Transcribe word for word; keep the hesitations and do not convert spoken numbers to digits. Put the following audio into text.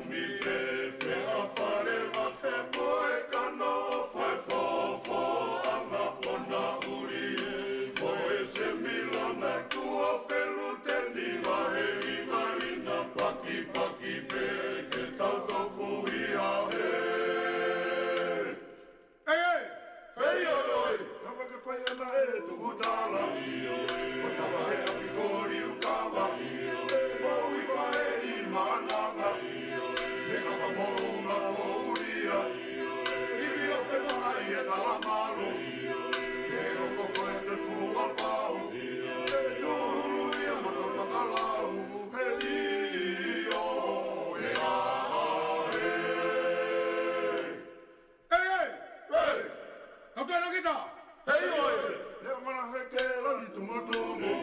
Mi fefeha fale vate poe kano fai fofo anga pona uri e. Ko e se milana tuo felu teni vahe i valina paki paki pe ke tau tofu ia he. Ei, ei! Hei, oi, oi! Tama ke fai ana e tuku tala. Ko tama he api ko liu kava. E mau i fai i mananga. He kapa mou na foulia. Ivi o fenga ai e tala malu. Ke o ko ko e te fua pau. E tulu ia ma to fakalau. He i o e a e. Ei, ei! Ei! Kau tana kita! Hei oi! Lea mana he ke lali tumutumu.